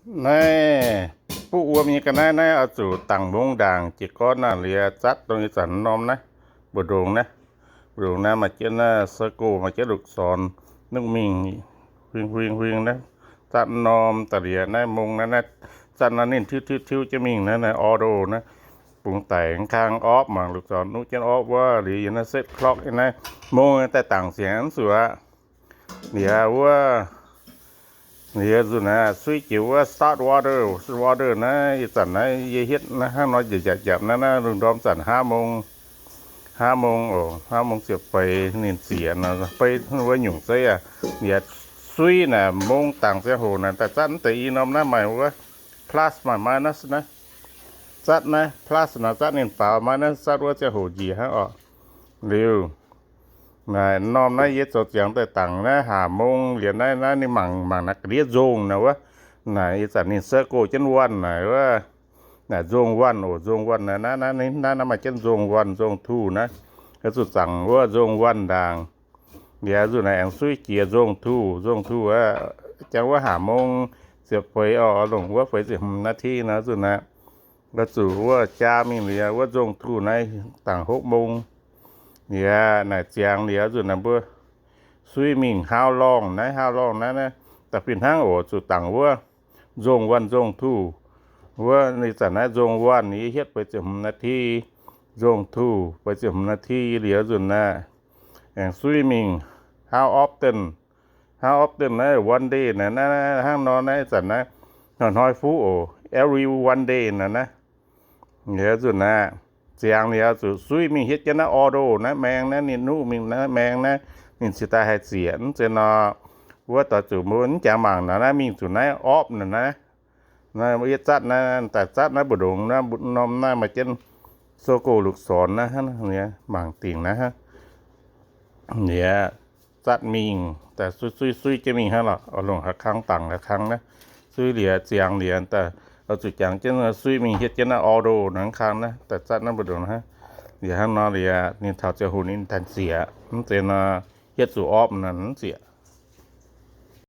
Naaiv buov wuom nyei ga'naaiv naaiv oix zuqc dangc mong ndaangc jiez gorn naaiv liuz zatv dongh ih zanc norm naaiv, mbu'ndongx naaiv, mbu'ndongx naaiv maaih jienv naaiv circle, maaih jienv lukv sorn, nuqv mingh huing huing huing naaiv, zatv norm daaih liuz naaiv mong naaiv, naaiv zatv naaiv ninh tiuv tiuv tiuv jienv mingh naaiv, naaiv auto naaiv, bungx daic kang off mangc lukv sorn nuqv jienv off wuov liuz yie naaiv set clock naaiv mong daaih dangc sienx zuqc aqv. Liuz wuov, liuz nzunc naaiv suiv jiex wuov start water, water naaiv ih zanc naaiv yie hietv naaiv hnangv nor njiec njiec njiec naaiv, naaiv lungh ndorm zanc hlaav mong, hlaav mong oc, hlaav mong ziepc feix ninh zieqc nor, beiv wuov nyungc zeiv aqv. Liuz suiv naaic mong dangc ziangh hoc naaic daaih zatv deix i norm naaiv maaih wuov plus maaih minus naaiv. Zatv naaiv plus nor zatv ninh faaux minus, zatv wuov ziangh hoc njiec hnangv oc. Liuz naaic norm naaiv yie zoux ziangx daaih dangc naaiv haac mong liuz naaiv, naaiv ninh mangc mangc naaiv ga'ndiev nzongh naaic wuov. Naaic ih zanc ninh circle jienv one naaic wuov. Naaic nzongh one oc, nzongh one naaiv, naaiv, naaiv, naaiv maaih jienv nzongh one, nzongh two naaiv. Oix zuqc zaangc wuov nzongh one ndaangc. Liuz nzunc naaiv aengx suiv jiex nzongh two, nzongh two aqv. Jangx wuov haac mong ziepc feix oc, longc wuov feix ziepc hmz นาที nor nzunc naaiv, oix zuqc wuov jaa mingh liuz wuov nzongh two naaiv dangc hopv mong. Liuz naaic ziangx liuz nzunc naaiv mbuo suiv mingh how long naaiv, how long naaiv, naaiv da'fih hnangv oc, zuqc dangc wuov nzongh one, nzongh two. Wuov ih zanc naaiv nzongh one yie hietv feix ziepc hmz นาที, nzongh two feix ziepc hmz นาที liuz nzunc naaiv aengx suiv mingh how often, how often naaiv one day naaiv, naaiv hnangv nor naaiv ih zanc naaiv hnoi-hnoi fuqv oc, every one day naaiv, naaiv. Liuz nzunc naaiv ziangx liuz zuqc suiv mingh hietv jienv naaiv auto naaiv maeng naaiv, ninh nuqv mingh naaiv maeng naaiv, ninh cingx daaih haih zieqc. Mv zeiz nor, wuov doix zuqc mbuo mv jangx mangc nor naaiv mingh zuqc naaiv off naaic naaiv. Naaiv yie zatv naaiv, daaih zatv naaiv mbu'ndongx naaiv, norm naaiv maaih jienv sogo lukv sorn naaiv hnangv, mangc dingc naaiv hnangv. Liuz zatv mingh daaih suiv suiv suiv jienv mingh hnangv lorqc, oix longc haaix kang dangc haaix kang naaiv. Suiv liuz ziangx liuz daaih oix zuqc jangx jienv suiv mingh hietv jienv naaiv auto naaiv kang naaiv, daaih zatv naaiv mbu'ndongx hnangv. Liuz hnangv nor liuz ninh taux ziangh hoc ninh daaih zieqc, mv zeiz nor hietv zuqc off naaic mv zieqc.